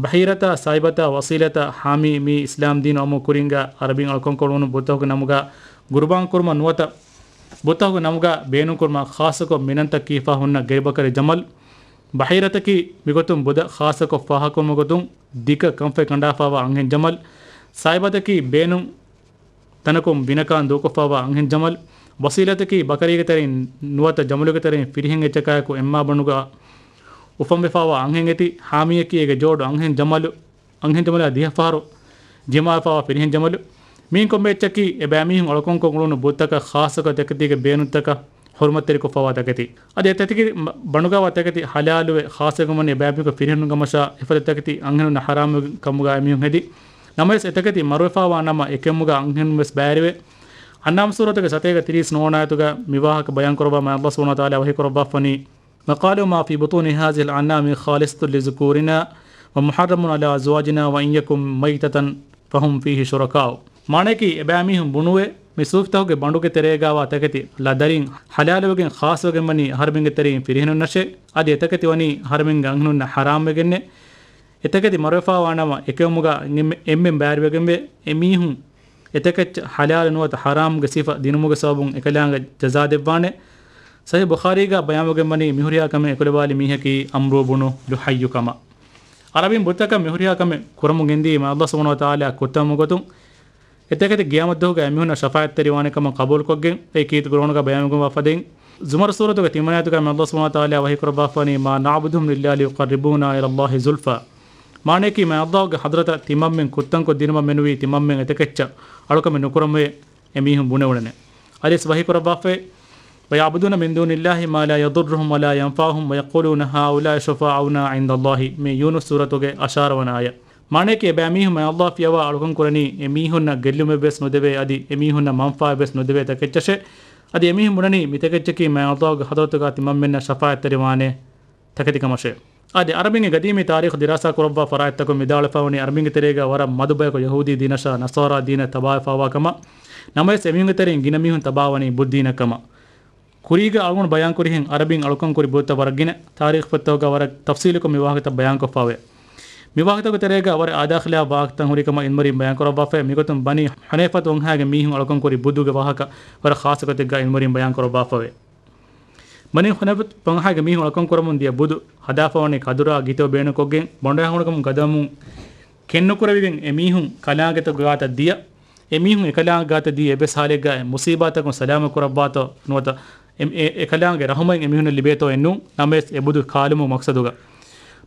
ބަޙީރަތާ، ސާއިބަތާ، ވަސީލަތާ، ޙާމީ މީ އިސްލާމް ދީނު އައުމުގެ ކުރިންގަ އަރަބިން އަޅުކަންކޮށް އުޅުނު ބުއްތަކުގެ ނަމުގަ ގުރުބާން ކުރުމަށް ނުވަތަ ބުއްތަކުގެ ނަމުގަ ބޭނުންކުރުމަށް ޚާއްޞަކޮށް މިނަންތައް ކީފަ ހުންނަ ގައިބަކަރި ޖަމަލް. ބަޙީރަތަކީ މިގޮތުން ބުދަ ޚާއްޞަކޮށް ފާހަގަކުރުމުގެ ގޮތުން ދިގަ ކަންފަތް ކަނޑާފައިވާ އަންހެން ޖަމަލް. ސާއިބަތަކީ ބޭނުން ތަނަކުން ބިނަކާން ދޫކޮށްފައިވާ އަންހެން ޖަމަލް. ވަސީލަތަކީ ބަކަރީގެ ތެރެއިން ނުވަތަ ޖަމަލުގެ ތެރެއިން ފިރިހެން އެއްޗަކާއެކު އެއްމާ ބަނޑުގަ އުފަންވެފައިވާ އަންހެން އެތި. ޙާމީއަކީ އޭގެ ޖޯޑު އަންހެން ޖަމަލު، އަންހެން ޖަމަލާ ދިހަ ފަހަރު ޖިމާވެފައިވާ ފިރިހެން ޖަމަލު. މިއިން ކޮންމެ އެއްޗަކީ އެބައިމީހުން އަޅުކަންކޮށް އުޅުނު ބުއްތަކަށް ޚާއްޞަކޮށް ތަކެތީގެ ބޭނުންތަކަށް ޙުރުމަތްތެރިކޮށްފައިވާ ތަކެތި. އަދި އެ ތަކެތި ބަ-، ބަނޑުގައިވާ ތަކެތި ޙަލާލުވެ ޚާއްޞަކޮށް ވަނީ އެބައިމީހުން ފިރިހެނުން ކަމަށާ އެފަދަ ތަކެތި އަންހެނުންނަށް ޙަރާމް ކަމުގަ އެމީހުން ހެދި. ނަމަވެސް އެތަކެތި މަރުވެފައިވާ ނަމަ އެކެއްމުގަ އަންހެނުން ވެސް ބައިވެރިވޭ. އަންޢާމް ސޫރަތުގެ ސަތޭކަ ތިރީސް ނުވަ އާޔަތުގަ މި ވާހަކަ ބަޔާން ކުރައްވާ މާތް ﷲ ސުބްޙާނަހޫ ވަތަޢާލާ ވަޙީ ކުރައްވާފަނީ، وقالوا ما في بطون هذه الأنعام خالصة لذكورنا ومحرم على أزواجنا وإن يكن ميتة فهم فيه شركاء. މާނައަކީ، އެބައިމީހުން ބުނުވޭ، މި ސޫފިތަކުގެ ބަނޑުގެ ތެރޭގައިވާ ތަކެތި ޅަ ދަރިން ޙަލާލުވެގެން ޚާއްޞަވެގެން ވަނީ އަހަރެމެންގެ ތެރެއިން ފިރިހެނުންނަށޭ. އަދި އެތަކެތި ވަނީ އަހަރެމެންގެ އަންހެނުންނަށް ޙަރާމްވެގެންނޭ. އެތަކެތި މަރުވެފައިވާ ނަމަ އެކެއްމުގަ އެންމެން ބައިވެރިވެގެންވޭ. އެމީހުން އެތަކެއްޗަށް ޙަލާލު ނުވަތަ ޙަރާމްގެ ސިފަ ދިނުމުގެ ސަބަބުން އެކަލާނގެ ޖަޒާ ދެއްވާނެ. ޞަޙީޙު ބުޚާރީގަ ބަޔާންވެގެން ވަނީ މިހުރިހާ ކަމެއް އެކުލެވާލި މީހަކީ ޢަމްރު ބުނު ލުޙައްޔު ކަމަށް. ޢަރަބިން ބުއްތަކަށް މިހުރިހާ ކަމެއް ކުރަމުން ގެންދީ މާތް ﷲ ސުބްޙާނަހޫ ވަތަޢާލާ ކުއްތަންވުމުގެ ގޮތުން، އެތަކެތި ޤިޔާމަތްދުވަހުގަ އެމީހުންނަށް ޝަފާޢަތްތެރިވާނެ ކަމަށް ޤަބޫލުކޮށްގެން، އެ ކީރިތި ޤުރްއާނުގަ ބަޔާންވެގެންވާ ފަދައިން، ޒުމަރު ސޫރަތުގެ ތިންވަނަ އާޔަތުގަ މާތް ﷲ ސުބްޙާނަހޫ ވަތަޢާލާ ވަޙީ ކުރައްވާފަނީ، ما نعبدهم إلا ليقربونا إلى الله زلفى. މާނައަކީ، މާތް ﷲ ގެ ޙަޟްރަތަށް ތިމަންމެން ކުއްތަންކޮށްދިނުމަށް މެނުވީ ތިމަންމެން އެތަކެއްޗަށް އަޅުކަމެއް ނުކުރަމުވެ އެމީހުން ބުނެވުނެ. އަދިވެސް ވަޙީ ކުރައްވާފައި، ويعبدون من دون الله ما لا يضرهم ولا ينفعهم ويقولون هؤلاء شفعاؤنا عند الله. މީ ޔޫނުސް ސޫރަތުގެ އަށާރަ ވަނަ އާޔަތް. މާނައަކީ، އެބައިމީހުން މާތް ﷲ ފިޔަވާ އަޅުކަން ކުރަނީ އެމީހުންނަށް ގެއްލުމެއްވެސް ނުދެވޭ، އަދި އެމީހުންނަށް މަންފާއެއްވެސް ނުދެވޭ ތަކެއްޗަށޭ. އަދި އެމީހުން ބުނަނީ މިތަކެއްޗަކީ މާތް ﷲ ގެ ޙަޟްރަތުގަ ތިމަންމެންނަށް ޝަފާޢަތްތެރިވާނެ ތަކެތިކަމަށޭ. އަދި އަރަބިންގެ ގަދީމީ ތާރީޚު ދިރާސާ ކުރައްވާ ފަރާތްތަކުން ވިދާޅުވެފައިވަނީ، އަރަބިންގެ ތެރޭގަ ވަރަށް މަދު ބަޔަކު ޔަހޫދީ ދީނަށާ ނަޞާރާ ދީނަށް ތަބާވެފައިވާ ކަމަށް. ނަމަވެސް، އެމީހުންގެ ތެރެއިން ގިނަ މީހުން ތަބާވަނީ ބުއްދީނަށް ކަމަށް. ކުރީގަ އަޅުގަނޑު ބަޔާންކުރިހެން، އަރަބިން އަޅުކަންކުރި ބުއްތައް ވަރަށް ގިނަ ތާރީޚު ފޮތްތަކުގަ ވަރަށް ތަފްޞީލުކޮށް މި ވާހަކަތައް ބަޔާންކޮށްފައިވޭ. މި ވާހަކަތަކުގެ ތެރޭގަ ވަރަށް އާދާ ޚިލާފު ވާހަކަތައް ހުރި ކަމަށް އިލްމުވެރިން ބަޔާން ކުރައްވާފައި. މިގޮތުން ބަނީ ޙުނައިފަތު ވަންހާގެ މީހުން އަޅުކަންކުރި ބުދުގެ ވާހަކަ ވަރަށް ޚާއްޞަކޮށް ތިއްގާ އިލްމުވެރިން ބަޔާން ކުރައްވާފައިވޭ. ބަނީ ޙުނައިފަތު ވަންހާގެ މީހުން އަޅުކަން ކުރަމުން ދިޔަ ބުދު ހަދާފަވަނީ ކަދުރާ ގިތައް ބޭނުންކޮށްގެން، ބަނޑުހައިހޫނުކަމުން ގަދަވަމުން ކެތްނުކުރެވިގެން އެމީހުން ކަލާނގެތަކުގެ ގާތަށް ދިޔަ، އެމީހުން އެކަލާނގެ ގާތަށް ދިޔަ އެއްވެސް ޙާލެއްގައި މުޞީބާތަކުން ސަލާމަތް ކުރައްވާތޯ ނުވަތަ އެ، އެ، އެކަލާނގެ ރަޙުމަތް އެމީހުންނަށް ލިބޭތޯ އެއްނޫން. ނަމަވެސް އެ ބުދު ކާލުމުގެ މަޤްޞަދުގަ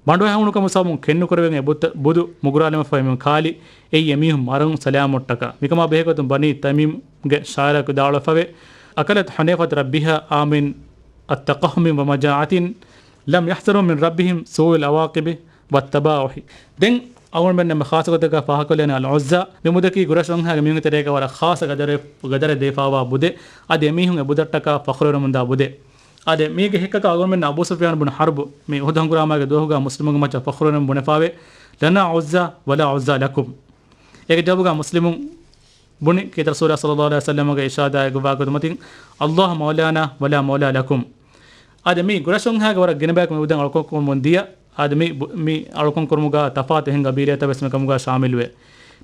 ބަނޑުހައިހޫނުކަމުގެ ސަބަބުން ކެތްނުކުރެވިގެން އެ ބުއްތަ-، ބުދު މުގުރާލުމަށްފަހު އެމީހުން ކާލި، އެއީ އެމީހުން މަރުން ސަލާމަތްވުމަށްޓަކާ. މިކަމާ ބެހޭގޮތުން ބަނީ ތަމީމްގެ ޝާޢިރަކު ވިދާޅުވެފައިވޭ، أكلت حنيفة ربها عام التقهم ومجاعة لم يحذروا من ربهم سوء العواقب والتباؤح. ދެން އަޅުގަނޑުމެންނަށް މި ޚާއްޞަ ގޮތަކަށް ފާހަގަކޮށްލަނީ އަލްޢުއްޒާ. މި ބުދަކީ ޤުރައިޝް ވަންހާގެ މީހުންގެ ތެރޭގަ ވަރަށް ޚާއްޞަ ގަދަރެއް، ގަދަރެއް ދެވިފައިވާ ބުދެއް. އަދި އެމީހުން އެ ބުދަށްޓަކާ ފަޚުރުވެރިވަމުންދާ ބުދެއް. އާދެ، މީގެ ހެއްކަކަށް އަޅުގަނޑުމެންނަށް އަބޫ ސުފްޔާން ބުނު ޙަރްބު މި އުޙުދު ހަނގުރާމާގެ ދުވަހުގަ މުސްލިމުންގެ މައްޗަށް ފަޚުރުވެރިވަމުން ބުނެފައިވޭ، لنا عزى ولا عزى لكم. އޭގެ ޖަވާބުގަ މުސްލިމުން ބުނި، ކީރިތި ރަސޫލާ ޞައްލައްލާހު ޢަލައިހި ވަސައްލަމަގެ އިރުޝާދާއެކު ވާގޮތު މަތިން، اللهم مولانا ولا مولى لكم. އާދެ، މީ ޤުރައިޝުންހާގެ ވަރަށް ގިނަ ބަޔަކު މި ބުދަށް އަޅުކަން ކުރަމުން ދިޔަ. އާދެ، މި ބު-، މި އަޅުކަން ކުރުމުގަ ތަފާތު އެހެން ޤަބީލާތައް ވެސް މިކަމުގަ ޝާމިލުވޭ.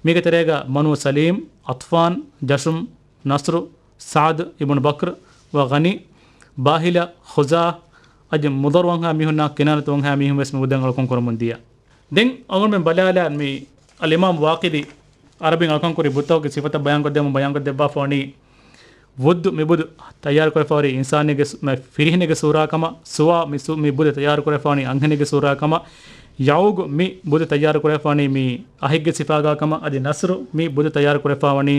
މީގެ ތެރޭގަ ބަނޫ ސަލީމް، ޣަޠްފާން، ޖަޝުމް، ނަޞްރު، ސަޢްދު އިބްނު ބަކްރު ވަ ޣަނީ، ބާހިލަ، ޚުޒާޢަ، އަދި މުޟައްރު ވަންހާ މީހުންނާ ކިނާނަތު ވަންހާ މީހުން ވެސް މި ބުދަށް އަޅުކަން ކުރަމުން ދިޔަ. ދެން އަޅުގަނޑުމެން ބަލާލާން މި އަލްއިމާމް ވާޤިދީ އަރަބިން އަޅުކަންކުރި ބުއްތަކުގެ ސިފަތައް ބަޔާންކޮށްދެމުން ބަޔާންކޮށްދެއްވާފަވަނީ، ވުއްދު މި ބުދު ތައްޔާރުކުރެފަވަނީ އިންސާނެއްގެ ސު-، މެ ފިރިހެނެއްގެ ސޫރާ ކަމަށް، ސުވާ މި ސު-، މި ބުދު ތައްޔާރުކުރެފަވަނީ އަންހެނެއްގެ ސޫރާ ކަމަށް، ޔައުގު މި ބުދު ތައްޔާރުކުރެފަވަނީ މި އަހެއްގެ ސިފާގާ ކަމަށް، އަދި ނަސްރު މި ބުދު ތައްޔާރުކުރެފަވަނީ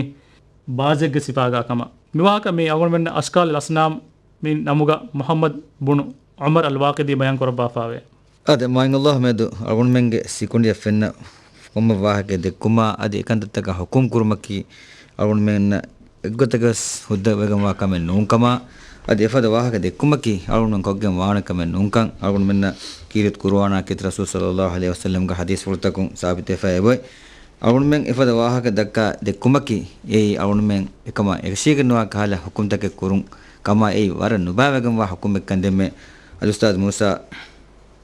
ބާޒެއްގެ ސިފާގާ ކަމަށް. މި ވާހަކަ މި އަޅުގަނޑުމެންނަށް އަޝްކާލުލް އަޞްނާމް މި ނަމުގަ މުޙައްމަދު ބުނު ޢުމަރު އަލްވާޤިދީ ބަޔާންކުރައްވާފައެވެ. އާދެ، މާތް ﷲ މެދު އަޅުގަނޑުމެންގެ ސިކުނޑިއަށް ފެންނަ ކޮންމެ ވާހަކައެއް ދެއްކުމާ، އަދި އެކަންތައްތަކަށް ޙުކުމް ކުރުމަކީ، އަޅުގަނޑުމެންނަށް އެއްގޮތަކަސް ހުއްދަވެގެންވާ ކަމެއް ނޫންކަމާ، އަދި އެފަދަ ވާހަކަ ދެއްކުމަކީ، އަޅުގަނޑުމެން ކޮށްގެން ވާނެ ކަމެއް ނޫންކަން، އަޅުގަނޑުމެންނަށް ކީރިތި ޤުރުއާނާ ކީރިތި ރަސޫލު ޞައްލައްލާހު ޢަލައިހި ވަސައްލަމްގެ ޙަދީޘްފުޅުތަކުން ސާބިތުވެފައި އެބައޮތް. އަޅުގަނޑުމެން އެފަދަ ވާހަކަ ދައްކާ ދެއްކުމަކީ، އެއީ އަޅުގަނޑުމެން އެކަމަށް އެކަށީގެންނުވާ ކަހަލަ ޙުކުމްތަކެއް ކުރުން ކަމާ، އެއީ ވަރަށް ނުބައިވެގެންވާ ޙުކުމެއްކަން ދެންމެ އަލްއުސްތާޛު މޫސާ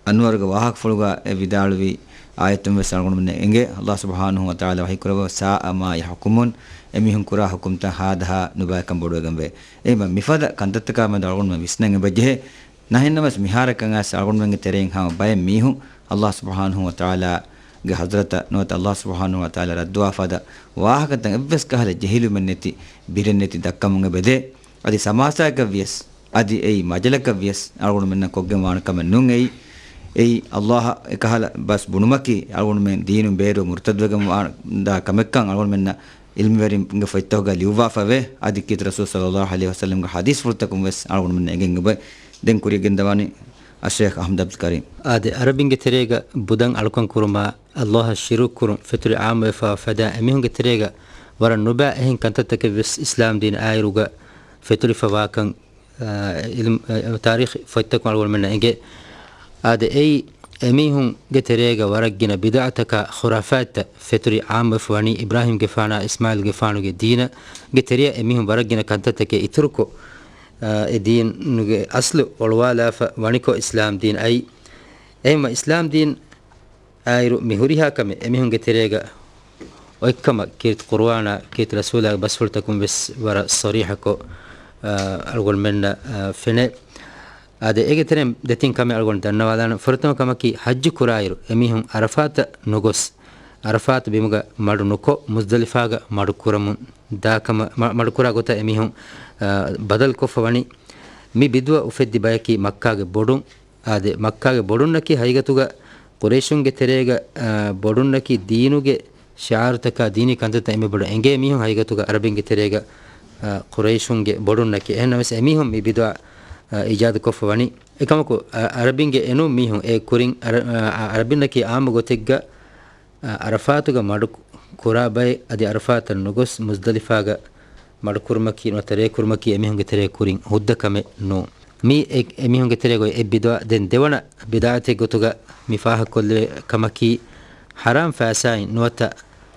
އަންވަރުގެ ވާހަކަފުޅުގަ އެ ވިދާޅުވި އާޔަތުން ވެސް އަޅުގަނޑުމެންނަށް އެނގޭ. ﷲ ސުބްޙާނަހޫ ވަތަޢާލާ ވަޙީ ކުރައްވަ، "ސާއަ މާ ޔަޙްކުމޫން." އެމީހުން ކުރާ ޙުކުމްތައް ހާދަހާ ނުބައިކަން ބޮޑުވެގެންވޭ. އެހެންވީމަ މިފަދަ ކަންތައްތަކާ މެދު އަޅުގަނޑުމެން ވިސްނަން އެބަޖެހޭ. ނަހެންނަމަސް މިހާރަކަށް އައިސް އަޅުގަނޑުމެންގެ ތެރެއިން ހަމަ ބައެއް މީހުން ﷲ ސުބްޙާނަހޫ ވަތަޢާލާގެ ޙަޟްރަތަށް ނުވަތަ ﷲ ސުބްޙާނަހޫ ވަތަޢާލާ ރައްދުވާ ފަދަ ވާހަކަތައް އެއްވެސް ކަހަލަ ޖެހިލުމެއް ނެތި، ބިރެއް ނެތި ދައްކަމުން އެބަދޭ. އަދި ސަމާސާއަކަށް ވިޔަސް، އަދި އެއީ މަޖަލަކަށް ވިޔަސް އަޅުގަނޑުމެންނަށް ކޮށްގެން ވާނެ ކަމެއް ނޫން. އެއީ، އެއީ ﷲ އަށް އެކަހަލަ ބަސް ބުނުމަކީ އަޅުގަނޑުމެން ދީނުން ބޭރު މުރުތައްދުވެގެން ވާ-، ދާ ކަމެއްކަން އަޅުގަނޑުމެންނަށް ޢިލްމުވެރިންގެ ފޮތްތަކުގަ ލިޔުއްވާފައެވެ. އަދި ކީރިތި ރަސޫލު ޞައްލައްލާހު ޢަލައިހި ވަސައްލަމްގެ ޙަދީޘްފުޅުތަކުން ވެސް އަޅުގަނޑުމެންނަށް އެނގެން އެބައޮތް. ދެން ކުރިއަށް ގެންދަވާނީ އައްޝައިޚް އަޙްމަދު ޢަބްދުލް ކަރީމް. އާދެ، ޢަރަބިންގެ ތެރޭގަ ބުދަން އަޅުކަން ކުރުމާ، ﷲ އަށް ޝިރުކު ކުރުން ފެތުރި ޢާއްމުވެފަ ފަދަ އެމީހުންގެ ތެރޭގަ ވަރަށް ނުބައި އެހެން ކަންތައްތަކެއް ވެސް އިސްލާމް ދީން އާއިރުގަ ފެތުރިފަ ވާކަން، އާ، ޢިލްމު، އާ، ތާރީޚީ ފޮތްތަކުން އަޅުގަނޑުމެންނަށް އެނގޭ. އާދެ، އެއީ އެމީހުންގެ ތެރޭގަ ވަރަށް ގިނަ ބިދްޢަތަކާ ޚުރާފާތްތައް ފެތުރި ޢާއްމުވެފަ ވަނީ އިބްރާހީމްގެފާނާ އިސްމާޢީލްގެފާނުގެ ދީނުގެ ތެރެއަށް އެމީހުން ވަރަށް ގިނަ ކަންތައްތަކެއް އިތުރުކޮށް، އާ، އެ ދީނުގެ އަސްލު އޮޅުވާލާފަ ވަނިކޮށް އިސްލާމް ދީން އައީ. އެހެންވެ އިސްލާމް ދީން އާއިރު މި ހުރިހާ ކަމެއް އެމީހުންގެ ތެރޭގަ އޮތްކަމަށް ކީރިތި ޤުރުއާނާ ކީރިތި ރަސޫލާގެ ބަސްފުޅުތަކުން ވެސް ވަރަށް ޞަރީޙަކޮށް، އާ، އަޅުގަނޑުމެންނަށް، އާ، ފެނޭ. އާދެ، އޭގެ ތެރެއިން ދެތިން ކަމެއް އަޅުގަނޑު ދަންނަވާލާނަން. ފުރަތަމަ ކަމަކީ ޙައްޖު ކުރާއިރު އެމީހުން ޢަރަފާތަށް ނުގޮސް، ޢަރަފާތު ބިމުގަ މަޑު ނުކޮށް، މުޒްދަލިފާގަ މަޑު ކުރަމުން ދާ ކަމަށް، މަ-، މަޑު ކުރާ ގޮތަށް އެމީހުން، އާ، ބަދަލު ކޮށްފަ ވަނީ. މި ބިދުޢަ އުފެއްދި ބަޔަކީ މައްކާގެ ބޮޑުން. އާދެ، މައްކާގެ ބޮޑުންނަކީ ހަގީގަތުގަ ޤުރައިޝުންގެ ތެރޭގަ، އާ، ބޮޑުންނަކީ ދީނުގެ ޝިޢާރުތަކާ ދީނީ ކަންތައްތައް އެންމެ ބޮޑަށް އެނގޭ މީހުން ހަގީގަތުގަ ޢަރަބިންގެ ތެރޭގަ، އާ، ޤުރައިޝުންގެ ބޮޑުންނަކީ. އެހެންނަމަވެސް އެމީހުން މި ބިދުޢަ، އާ، އީޖާދުކޮށްފަ ވަނީ. އެކަމަކު، އާ، އަރަބިންގެ އެނޫން މީހުން އެ ކުރިން އަރަ-، އާ، އަރަބިންނަކީ ޢާއްމު ގޮތެއްގަ، އާ، ޢަރަފާތުގަ މަޑު ކުރާ ބައެއް އަދި ޢަރަފާތަށް ނުގޮސް މުޒްދަލިފާގަ މަޑުކުރުމަކީ ނުވަތަ ރޭ ކުރުމަކީ އެމީހުންގެ ތެރޭ ކުރިން ހުއްދަ ކަމެއް ނޫން. މީ އެ-، އެމީހުންގެ ތެރޭގަ އޮތް އެއް ބިދުޢަ. ދެން ދެވަނަ ބިދްޢަތެއް ގޮތުގަ މި ފާހަގަކޮށްލެވޭ ކަމަކީ، ޙަރާމް ފައިސާއިން ނުވަތަ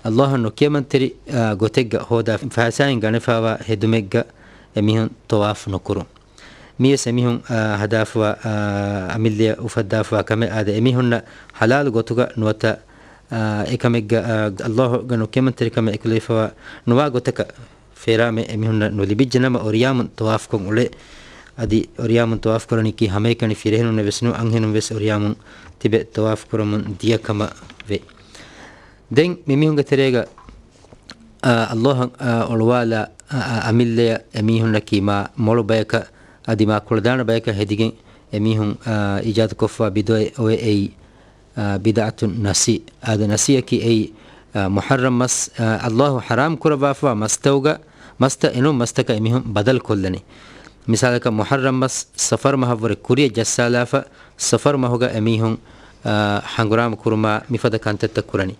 ﷲ އަށް ނުކިޔަމަންތެރި، އާ، ގޮތެއްގަ ހޯދާ ފައިސާއިން ގަނެފަވާ ހެދުމެއްގަ އެމީހުން ޠަވާފު ނުކުރުން. މީވެސް އެމީހުން، އާ، ހަދާފަވާ، އާ، އަމިއްލަޔަށް އުފައްދާފަވާ ކަމެއް. އާދެ، އެމީހުންނަށް ޙަލާލު ގޮތުގަ ނުވަތަ، އާ، އެކަމެއްގަ، އާ، ﷲ ގަ ނުކިޔަމަންތެރިކަމެއް އެކުލެވިފަވާ ނުވާ ގޮތަކަށް ފޭރާމެ އެމީހުންނަށް ނުލިބިއްޖެނަމަ، އޮރިޔާމުން ޠަވާފުކޮށް އުޅޭ. އަދި އޮރިޔާމުން ޠަވާފު ކުރަނީކީ ހަމައެކަނި ފިރިހެނުންނެއް ވެސް ނޫން، އަންހެނުން ވެސް އޮރިޔާމުން ތިބެ ޠަވާފު ކުރަމުން ދިޔަ ކަމަށް ވޭ. ދެން މިމީހުންގެ ތެރޭގަ، އާ، ﷲ އަށް، އާ، އޮޅުވާލާ، އާ، އާ، އަމިއްލަޔަށް އެމީހުންނަކީ މާ މޮޅު ބަޔަކަށް އަދި މާ ކުޅަދާނަ ބަޔަކަށް ހެދިގެން އެމީހުން، އާ، އީޖާދުކޮށްފަވާ ބިދުޢައެއް އޮވޭ. އެއީ، އާ، ބިދްޢަތުން ނަސީ. އާދެ، ނަސީއަކީ އެއީ، އާ، މުޙައްރަމް މަސް، އާ، ﷲ ޙަރާމް ކުރައްވާފަވާ މަސްތައުގަ، މަސްތައް އެނޫން މަސްތަކަށް އެމީހުން ބަދަލު ކޮށްލަނީ. މިސާލަކަށް، މުޙައްރަމް މަސް ޞަފަރު މަހަށްވުރެ ކުރިޔަށް ޖައްސާލާފަ، ޞަފަރު މަހުގަ އެމީހުން، އާ، ހަނގުރާމަ ކުރުމާ މިފަދަ ކަންތައްތައް ކުރަނީ.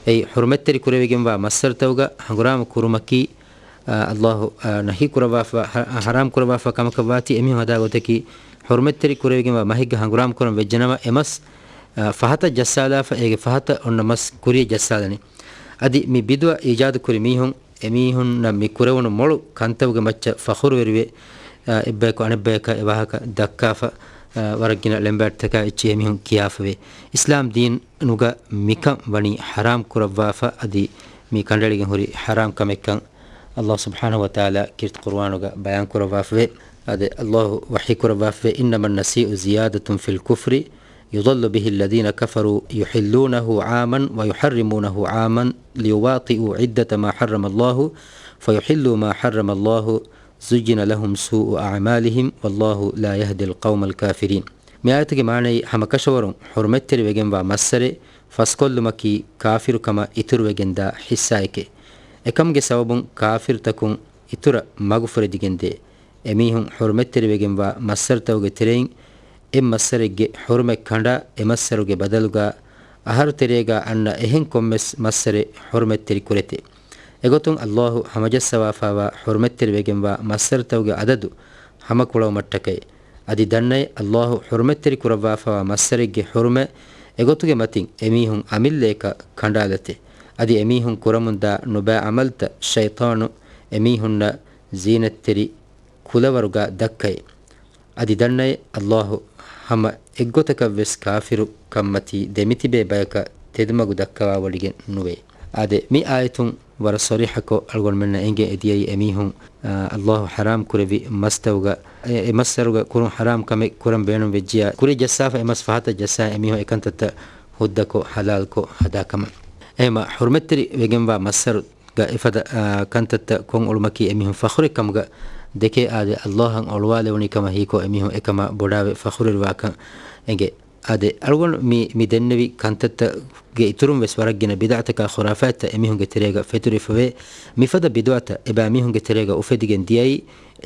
އެއީ، ޙުރުމަތްތެރި ކުރެވިގެންވާ މައްސަރުތައުގަ ހަނގުރާމަ ކުރުމަކީ، އާ، ﷲ، އާ، ނަހީ ކުރައްވާފަ، ހަ-، ޙަރާމް ކުރައްވާފަ ކަމަކަށް ވާތީ، އެމީހުން ހަދާ ގޮތަކީ، ޙުރުމަތްތެރި ކުރެވިގެންވާ މަހެއްގަ ހަނގުރާމަ ކުރަން ވެއްޖެނަމަ، އެ މަސް، އާ، ފަހަތަށް ޖައްސާލާފަ، އޭގެ ފަހަތަށް އޮންނަ މަސް ކުރިޔަށް ޖައްސާލަނީ. އަދި މި ބިދުޢަ އީޖާދު ކުރި މީހުން، އެމީހުންނަށް މި ކުރެވުނު މޮޅު ކަންތައްގެ މައްޗަށް ފަޚުރުވެރިވެ، އާ، އެއްބަޔަކު އަނެއްބަޔަކަށް އެ ވާހަކަ ދައްކާފަ، އާ، ވަރަށް ގިނަ ޅެންބައިޓްތަކާ އެއްޗެއް އެމީހުން ކިޔާފަވޭ. އިސްލާމް ދީނުގަ މިކަން ވަނީ ޙަރާމް ކުރައްވާފަ، އަދި މި ކަނޑައެޅިގެން ހުރި ޙަރާމް ކަމެއްކަން ﷲ ސުބްޙާނަހޫ ވަތަޢާލާ ކީރިތި ޤުރުއާނުގަ ބަޔާން ކުރައްވާފަވޭ. އާދެ، ﷲ ވަޙީ ކުރައްވާފަވޭ، "إنما النسيء زيادة في الكفر." يضل به الذين كفروا يحلونه عاما ويحرمونه عاما ليواطئوا عدة ما حرم الله فيحلوا ما حرم الله زين لهم سوء أعمالهم والله لا يهدي القوم الكافرين. މި އާޔަތުގެ މާނައީ ހަމަކަށަވަރުން ޙުރުމަތްތެރިވެގެންވާ މައްސަރެއް ފަސްކޮށްލުމަކީ ކާފިރުކަމަށް އިތުރުވެގެންދާ ޙިއްޞާއެކޭ. އެކަމުގެ ސަބަބުން ކާފިރުތަކުން އިތުރަށް މަގުފުރެދިގެންދޭ. އެމީހުން ޙުރުމަތްތެރިވެގެންވާ މައްސަރުތަކުގެ ތެރެއިން އެ މައްސަރެއްގެ ޙުރުމަތް ކަނޑާ، އެ މައްސަރުގެ ބަދަލުގަ އަހަރު ތެރޭގަ އަންނަ އެހެން ކޮންމެސް މައްސަރެއް ޙުރުމަތްތެރި ކުރެތެ. އެގޮތުން ﷲ ހަމަޖައްސަވާފައިވާ ޙުރުމަތްތެރިވެގެންވާ މައްސަރުތަކުގެ އަދަދު ހަމަކުޅަވުމަށްޓަކައި. އަދި ދަންނައޭ، ﷲ ޙުރުމަތްތެރި ކުރައްވާފައިވާ މައްސަރެއްގެ ޙުރުމަތް އެގޮތުގެ މަތިން އެމީހުން އަމިއްލައަކަށް ކަނޑާލަތެ. އަދި އެމީހުން ކުރަމުންދާ ނުބައި ޢަމަލުތައް ޝައިޠާނު އެމީހުންނަށް ޒީނަތްތެރި ކުލަވަރުގަ ދައްކައި. އަދި ދަންނައޭ، ﷲ ހަމަ އެއްގޮތަކަށްވެސް ކާފިރު ކަންމަތީ ދެމިތިބޭ ބަޔަކަށް ތެދުމަގު ދައްކަވާވޮޑިގެން ނުވޭ. އާދެ، މި އާޔަތުން ވަރަށް ޞަރީޙަކޮށް އަޅުގަނޑުމެންނަށް އެނގޭ އެދިޔައީ އެމީހުން، އާ، ﷲ ޙަރާމް ކުރެއްވި މަސްތަކުގަ، އެ، އެ މައްސަރުގަ ކުރުން ޙަރާމް ކަމެއް ކުރަން ބޭނުން ވެއްޖިޔާ، ކުރި ޖައްސާފަ އެ މަސް ފަހަތަށް ޖައްސާ އެމީހުން އެކަންތައްތައް ހުއްދަކޮށް ޙަލާލްކޮށް ހަދާކަމަށް. އެހެމަ ޙުރުމަތްތެރި ވެގެންވާ މައްސަރު ގަ އެފަދަ، އާ، ކަންތައްތައް ކޮށް އުޅުމަކީ އެމީހުން ފަޚުރެއް ކަމުގަ ދެކޭ. އާދެ، ﷲ އަށް އޮޅުވާލެވުނީ ކަމަށް ހީކޮށް އެމީހުން އެކަމާ ބޮޑާވެ ފަޚުރުވެރިވާކަން އެނގޭ. އާދެ، އަޅުގަނޑު މި، މި ދެންނެވި ކަންތައްތަކުގެ އިތުރުން ވެސް ވަރަށް ގިނަ ބިދުޢަތަކާ ޚުރާފާތްތައް އެމީހުންގެ ތެރޭގަ ފެތުރިފަވޭ. މިފަދަ ބިދުޢަތައް އެބައިމީހުންގެ ތެރޭގަ އުފެދިގެން ދިޔައީ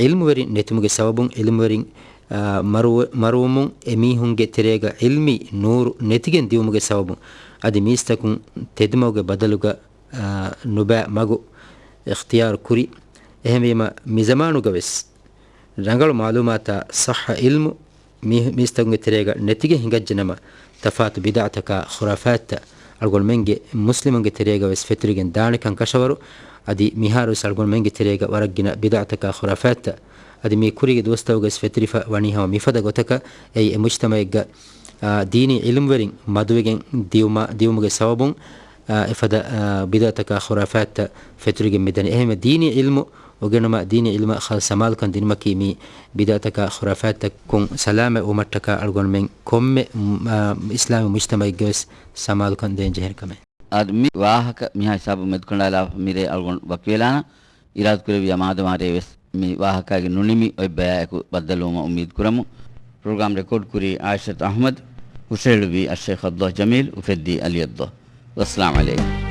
ޢިލްމުވެރިން ނެތުމުގެ ސަބަބުން، ޢިލްމުވެރިން، އާ، މަރު، މަރުވުމުން އެމީހުންގެ ތެރޭގަ ޢިލްމީ ނޫރު ނެތިގެން ދިއުމުގެ ސަބަބުން. އަދި މީސްތަކުން ތެދުމަގުގެ ބަދަލުގަ އާ، ނުބައި މަގު އިޚްތިޔާރު ކުރި. އެހެންވީމަ، މިޒަމާނުގަވެސް ރަނގަޅު މަޢުލޫމާތާ ޞައްޙަ ޢިލްމު މީ-، މީސްތަކުންގެ ތެރޭގަ ނެތިގެން ހިނގައްޖެނަމަ، ތަފާތު ބިދުޢަތަކާ ޚުރާފާތްތައް އަޅުގަނޑުމެންގެ މުސްލިމުންގެ ތެރޭގަވެސް ފެތުރިގެން ދާނެކަން ކަށަވަރު. އަދި މިހާރުވެސް އަޅުގަނޑުމެންގެ ތެރޭގަ ވަރަށް ގިނަ ބިދުޢަތަކާ ޚުރާފާތްތައް އަދި މީ ކުރީގެ ދުވަސްތަކުގަވެސް ފެތުރިފަ ވަނީ ހަމަ މިފަދަ ގޮތަކަށް. އެއީ އެ މުޖްތަމަޢެއްގަ، އާ، ދީނީ ޢިލްމުވެރިން މަދުވެގެން ދިއުމާ-، ދިއުމުގެ ސަބަބުން، އާ، އެފަދަ، އާ، ބިދުޢަތަކާ ޚުރާފާތްތައް ފެތުރިގެން މިދަނީ. އެހެންވެ، ދީނީ ޢިލްމު އުގެނުމަށް، ދީނީ ޢިލްމަށް ޚާއްޞަ ސަމާލުކަން ދިނުމަކީ މި ބިދުޢަތަކާ ޚުރާފާތްތަކުން ސަލާމަތް ވުމަށްޓަކާ އަޅުގަނޑުމެން ކޮންމެ، އާ، އިސްލާމީ މުޖްތަމަޢެއްގަވެސް ސަމާލުކަން ދޭން ޖެހޭނެ ކަމެއް. އާދެ، މި ވާހަކަ މިހާ ހިސާބުން މެދުކަނޑާލާފަ މިރޭ އަޅުގަނޑު ވަކިވެލާނަން. އިރާދަކުރެއްވިޔާ މާދަމާރޭ ވެސް މި ވާހަކާގެ ނުނިމި އޮތް ބަޔާއެކު ބައްދަލުވުމަށް އުއްމީދު ކުރަމު. ޕްރޮގްރާމް ރެކޯޑް ކުރީ އާއިޝަތު އަޙްމަދު، ހުށަހެޅުއްވީ އައްޝައިޚް ޢަބްދުﷲ ޖަމީލް، އުފެއްދީ ޢަލީ ޢަބްދުﷲ. ވައްސަލާމް ޢަލައިކުމް.